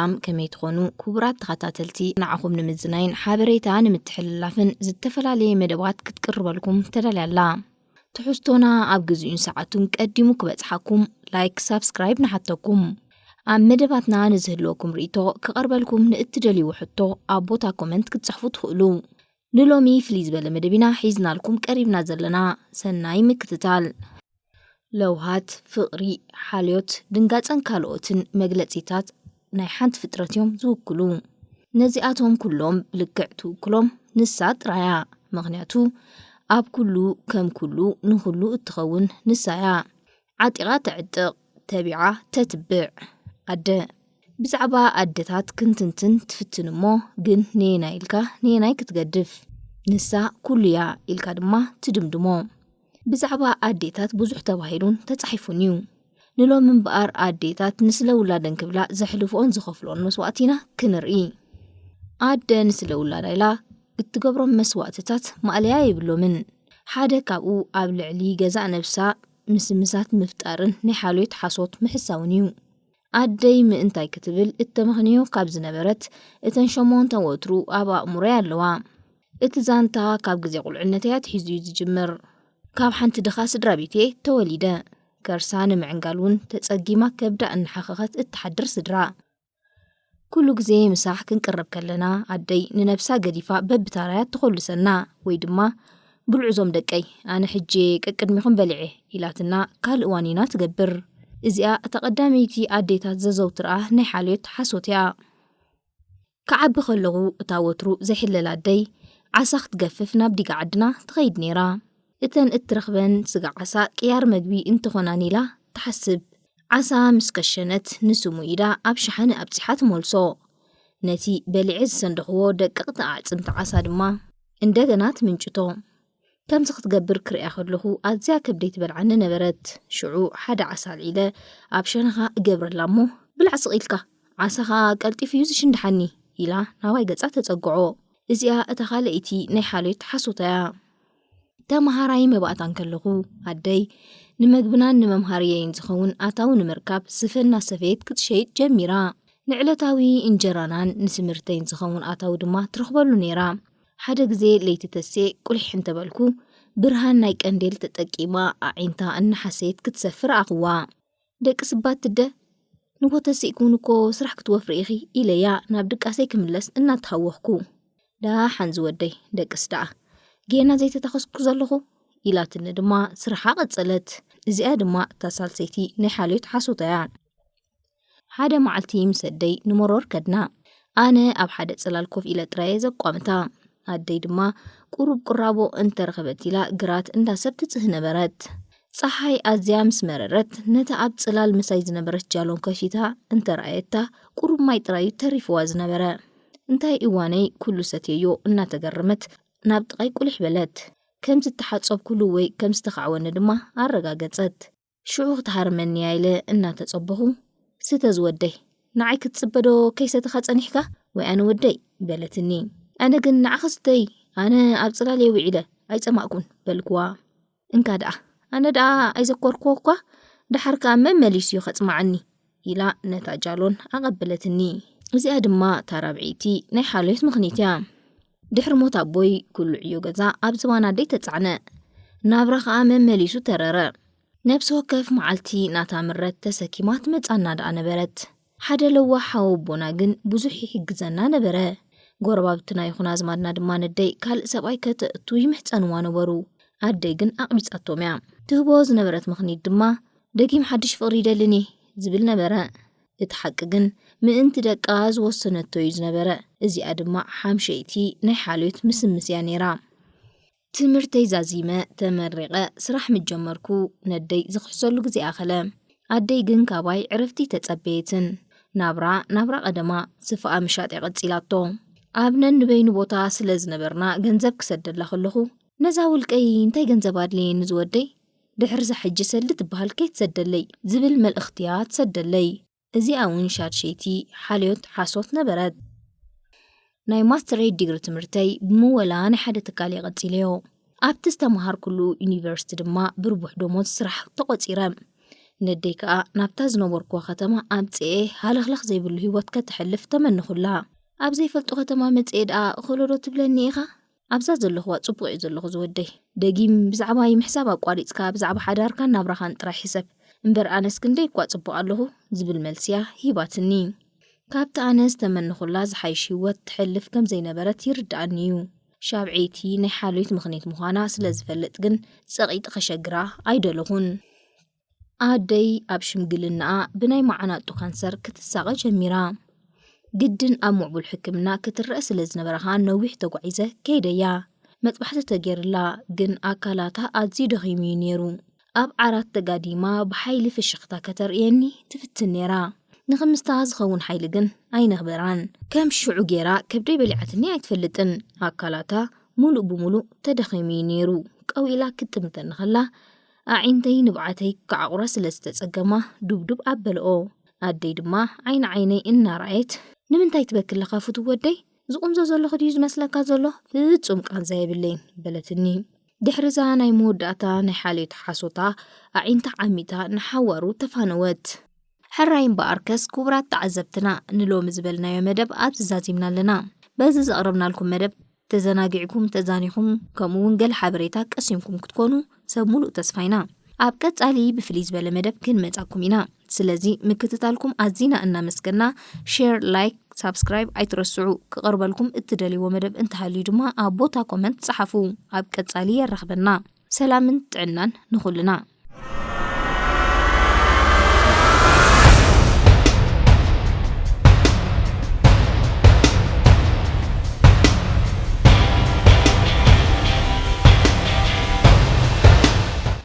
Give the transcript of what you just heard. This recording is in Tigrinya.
ሰላም፣ ከመይ ትኾኑ ክቡራት ተኸታተልቲ? ንዓኹም ንምዝናይን ሓበሬታ ንምትሕልላፍን ዝተፈላለየ መደባት ክትቅርበልኩም ተዳልያ ኣላ። ትሕዝቶና ኣብ ግዜኡን ሰዓቱን ቀዲሙ ክበጽሓኩም ላይክ፣ ሳብስክራይብ ንሓተኩም። ኣብ መደባትና ንዝህልወኩም ርእይቶ ክቐርበልኩም ንእትደልይዎ ሕቶ ኣብ ቦታ ኮመንት ክትጽሕፉ ትኽእሉ። ንሎሚ ፍልይ ዝበለ መደብ ኢና ሒዝናልኩም ቀሪብና ዘለና። ሰናይ ምክትታል። ለውሃት፣ ፍቕሪ፣ ሓልዮት፣ ድንጋጸን ካልኦትን መግለጺታት ናይ ሓንቲ ፍጥረት እዮም ዝውክሉ። ነዚኣቶም ኩሎም ብልክዕ ትውክሎም ንሳ ጥራያ። ምኽንያቱ ኣብ ኩሉ ከም ኩሉ ንኹሉ እትኸውን ንሳ እያ። ዓጢቓ ተዕጥቕ፣ ተቢዓ ተትብዕ። ኣደ። ብዛዕባ ኣደታት ክንትንትን ትፍትን እሞ፣ ግን ነየናይ ኢልካ ነየናይ ክትገድፍ? ንሳ ኩሉ እያ ኢልካ ድማ ትድምድሞ። ብዛዕባ ኣዴታት ብዙሕ ተባሂሉን ተጻሒፉን እዩ። ንሎሚ እምበኣር ኣዴታት ንስለ ውላደን ክብላ ዘሕልፍኦን ዝኸፍልኦን መስዋእቲ ኢና ክንርኢ። ኣደ ንስለ ውላዳ ኢላ እትገብሮም መስዋእትታት ማእለያ የብሎምን። ሓደ ካብኡ ኣብ ልዕሊ ገዛእ ነብሳ ምስምሳት ምፍጣርን ናይ ሓልዮት ሓሶት ምሕሳውን እዩ። ኣደይ ምእንታይ ክትብል እተመኽንዮ ካብ ዝነበረት፣ እተን ሸሞንተ ወትሩ ኣብ ኣእምሮይ ኣለዋ። እቲ ዛንታ ካብ ግዜ ቁልዕነተይ ኣትሒዙ እዩ ዝጅምር። ካብ ሓንቲ ድኻ ስድራ ቤት እየ ተወሊደ። ከርሳ ንምዕንጋል እውን ተጸጊማ ከብዳ እናሓኸኸት እትሓድር ስድራ። ኩሉ ግዜ ምሳሕ ክንቅረብ ከለና፣ ኣደይ ንነብሳ ገዲፋ በብታራያ ትኾልሰና፣ ወይ ድማ "ብልዑ ዞም ደቀይ፣ ኣነ ሕጂ ቀቅድሚኹም በሊዐ" ኢላትና ካልእ ዋኒና ትገብር። እዚኣ እታ ቀዳመይቲ ኣዴታት ዘዘውትርኣ ናይ ሓልዮት ሓሶት እያ። ክዓቢ ከለኹ እታ ወትሩ ዘይሕለል ኣደይ ዓሳ ክትገፍፍ ናብ ዲጋ ዓድና ትኸይድ ነይራ። እተን እትረኽበን ስጋ ዓሳ ቅያር መግቢ እንተኾናን ኢላ ትሓስብ። ዓሳ ምስ ከሸነት ንስሙ ኢዳ ኣብ ሸሓኒ ኣብጺሓ ትመልሶ። ነቲ በሊዐ ዝሰንደኽዎ ደቀቕቲ ኣዕጽምቲ ዓሳ ድማ እንደገና ትምንጭቶ። ከምዚ ክትገብር ክርእያ ከለኹ ኣዝያ ከብደይ ትበልዓኒ ነበረት። ሽዑ ሓደ ዓሳ ኣልዒለ ኣብ ሸነኻ እገብረላ እሞ፣ "ብላዕ ስቕ ኢልካ፣ ዓሳኻ ቀልጢፉ እዩ ዝሽንድሓኒ" ኢላ ናባይ ገጻ ተጸግዖ። እዚኣ እታ ካልኣይቲ ናይ ሓልዮት ሓሶታ እያ። ተመሃራይ መባእታ እንከለኹ፣ ኣደይ ንመግብናን ንመምሃርየይን ዝኸውን ኣታዊ ንምርካብ ስፈ እናሰፈየት ክትሸይጥ ጀሚራ። ንዕለታዊ እንጀራናን ንስምርተይን ዝኸውን ኣታዊ ድማ ትረኽበሉ ነይራ። ሓደ ግዜ ለይቲ ተሴ ቁሊሕ እንተበልኩ፣ ብርሃን ናይ ቀንዴል ተጠቂማ ኣዒንታ እናሓሰየት ክትሰፍር ኣኽዋ። "ደቂ ስባት ትደ፣ ንጎ ተሲእክውን እኮ ስራሕ ክትወፍሪ ኢኺ" ኢለያ ናብ ድቃሰይ ክምለስ እናተሃወኽኩ። "ደሓን ዝወደይ፣ ደቅስ ደኣ፣ ጌና ዘይተታኸስኩ ዘለኹ?" ኢላትኒ ድማ ስራሓ ቀጸለት። እዚኣ ድማ እታ ሳልሰይቲ ናይ ሓልዮት ሓሶታ እያ። ሓደ መዓልቲ ምስ ኣደይ ንመሮር ከድና። ኣነ ኣብ ሓደ ጽላል ኮፍ ኢለ ጥራየ ዘቋምታ። ኣደይ ድማ ቁሩብ ቁራቦ እንተረኸበት ኢላ ግራት እንዳ ሰብ ትጽህ ነበረት። ጸሓይ ኣዝያ ምስ መረረት፣ ነታ ኣብ ጽላል ምሳይ ዝነበረት ጃሎን ከፊታ እንተረኣየታ፣ ቁሩብ ማይ ጥራዩ ተሪፍዋ ዝነበረ። እንታይ እዋነይ ኩሉ ሰትየዮ እናተገረመት፣ ናብ ጥቓይ ቁሊሕ በለት። ከም ዝተሓጸብኩሉ ወይ ከም ዝተኻዕወኒ ድማ ኣረጋገጸት። ሽዑ ክትሃርመኒ እያ ኢለ እናተጸበኹ፣ "ስተ ዝወደይ፣ ንዓይ ክትጽበ ዶ ከይሰተኻ ጸኒሕካ? ወይ ኣነ ወደይ?" በለትኒ። ኣነ ግን፣ "ንዓኺ ስተይ፣ ኣነ ኣብ ጽላል እየ ውዒለ፣ ኣይጸማእኩን" በልክዋ። "እንካ ደኣ፣ ኣነ ደኣ ኣይዘከርክዎ እኳ፣ ደሓር ከኣ መመሊሱ እዩ ከጽምዓኒ" ኢላ ነታ ጃሎን ኣቐበለትኒ። እዚኣ ድማ እታ ራብዐይቲ ናይ ሓልዮት ምኽኒት እያ። ድሕሪ ሞት ኣቦይ፣ ኩሉ ዕዮ ገዛ ኣብ ዝባን ኣደይ ተጻዕነ። ናብራ ከኣ መመሊሱ ተረረ። ነፍሲ ወከፍ መዓልቲ ናታ ምረት ተሰኪማ ትመጻና ደኣ ነበረት። ሓደ ለዋህ ሓው ኣቦና ግን ብዙሕ ይሕግዘና ነበረ። ጎረባብትና ይኹን ኣዝማድና ድማ ነደይ ካልእ ሰብኣይ ከተእቱ ይምሕጸንዋ ነበሩ። ኣደይ ግን ኣቕቢጻቶም እያ። ትህቦ ዝነበረት ምኽኒት ድማ፣ "ደጊም ሓድሽ ፍቕሪ ይደልን እየ" ዝብል ነበረ። እቲ ሓቂ ግን፣ ምእንቲ ደቃ ዝወሰነቶ እዩ ዝነበረ። እዚኣ ድማ ሓምሸይቲ ናይ ሓልዮት ምስምስ እያ ነይራ። ትምህርተይ ዛዚመ ተመሪቐ ስራሕ ምስ ጀመርኩ፣ ነደይ ዝኽሕሰሉ ግዜ ኣኸለ። ኣደይ ግን ካባይ ዕረፍቲ ተጸበየትን። ናብራ፣ ናብራ ቀደማ፣ ስፍኣ ምሻጥ እያ ቀጺላቶ። ኣብ ነንበይኑ ቦታ ስለ ዝነበርና፣ ገንዘብ ክሰደላ ከለኹ፣ "ነዛ ውልቀይ እንታይ ገንዘብ ኣድልየኒ ዝወደይ? ድሕርዛ ሕጂ ሰሊ ትበሃል ከይትሰደለይ" ዝብል መልእኽቲ እያ ትሰደለይ። እዚኣ እውን ሻድሸይቲ ሓልዮት ሓሶት ነበረት። ናይ ማስተረይ ዲግሪ ትምህርተይ ብምወላ ናይ ሓደ ትካል እየ ቀጺለዮ። ኣብቲ ዝተመሃርኩሉ ዩኒቨርሲቲ ድማ ብርቡሕ ደሞዝ ስራሕ ተቖጺረ። ነደይ ከኣ ናብታ ዝነበርኩዋ ከተማ ኣምጽኤ ሃለኽለኽ ዘይብሉ ህይወት ከተሕልፍ ተመንኹላ። ኣብ ዘይፈልጦ ከተማ መጽኤ ደኣ ኸሎዶ ትብለኒ ኢኻ? ኣብዛ ዘለኽዋ ጽቡቕ እዩ ዘለኹ ዝወደይ። ደጊም ብዛዕባይ ምሕሳብ ኣቋሪጽካ ብዛዕባ ሓዳርካን ናብራኻን ጥራይ ሕሰብ። እምበር ኣነስ ክንደይ እኳ ጽቡቕ ኣለኹ ዝብል መልስያ ሂባትኒ። ካብቲ ኣነ ዝተመንኹላ ዝሓይሽ ህይወት ትሕልፍ ከም ዘይነበረት ይርድኣኒ እዩ። ሻብዐይቲ ናይ ሓልዮት ምኽንያት ምዃና ስለ ዝፈልጥ ግን ጸቒጢ ኸሸግራ ኣይደለኹን። ኣደይ ኣብ ሽምግልናኣ ብናይ መዓናጡ ካንሰር ክትሳቐ ጀሚራ። ግድን ኣብ ምዕቡል ሕክምና ክትረአ ስለ ዝነበራ ኸኣ ነዊሕ ተጓዒዘ ከይደያ። መጥባሕቲ ተገይርላ፣ ግን ኣካላታ ኣዝዩ ደኺሙ እዩ ነይሩ። ኣብ ዓራት ተጋዲማ ብሓይሊ ፍሽኽታ ከተርእየኒ ትፍትን ነይራ። ንኽምስታ ዝኸውን ሓይሊ ግን ኣይነኽበራን። ከም ሽዑ ገይራ ከብደይ በሊዓትኒ ኣይትፈልጥን። ኣካላታ ሙሉእ ብሙሉእ ተደኺሙ እዩ ነይሩ። ቀው ኢላ ክትጥምተኒ ኸላ ኣዒንተይ ንብዓተይ ክዓቑራ ስለ ዝተጸገማ ዱብዱብ ኣበልኦ። ኣደይ ድማ ዓይኒ ዓይነይ እናረኣየት "ንምንታይ ትበኪ ኣለኻ ፍቱው ወደይ? ዝቑምዞ ዘለኹ ድዩ ዝመስለካ ዘሎ? ፍጹም ቃንዛ የብለይን" በለትኒ። ድሕሪዛ ናይ መወዳእታ ናይ ሓልዮት ሓሶታ ኣዒንታ ዓሚታ ንሓዋሩ ተፋነወት። ሕራይ እምበኣርከስ ክቡራት ተዓዘብትና፣ ንሎሚ ዝበልናዮ መደብ ኣብዚ ዛዚምና ኣለና። በዚ ዘቕረብናልኩም መደብ ተዘናጊዕኩም፣ ተዛኒኹም፣ ከምኡ እውን ገለ ሓበሬታ ቀሲምኩም ክትኮኑ ሰብ ሙሉእ ተስፋ ኢና። ኣብ ቀጻሊ ብፍልይ ዝበለ መደብ ክንመጻኩም ኢና። ስለዚ ምክትታልኩም ኣዚና እናመስገና፣ ሼር፣ ላይክ፣ ሳብስክራይብ ኣይትረስዑ። ክቐርበልኩም እትደልይዎ መደብ እንተሃልዩ ድማ ኣብ ቦታ ኮመንት ጸሓፉ። ኣብ ቀጻሊ የራኽበና። ሰላምን ጥዕናን ንኹልና።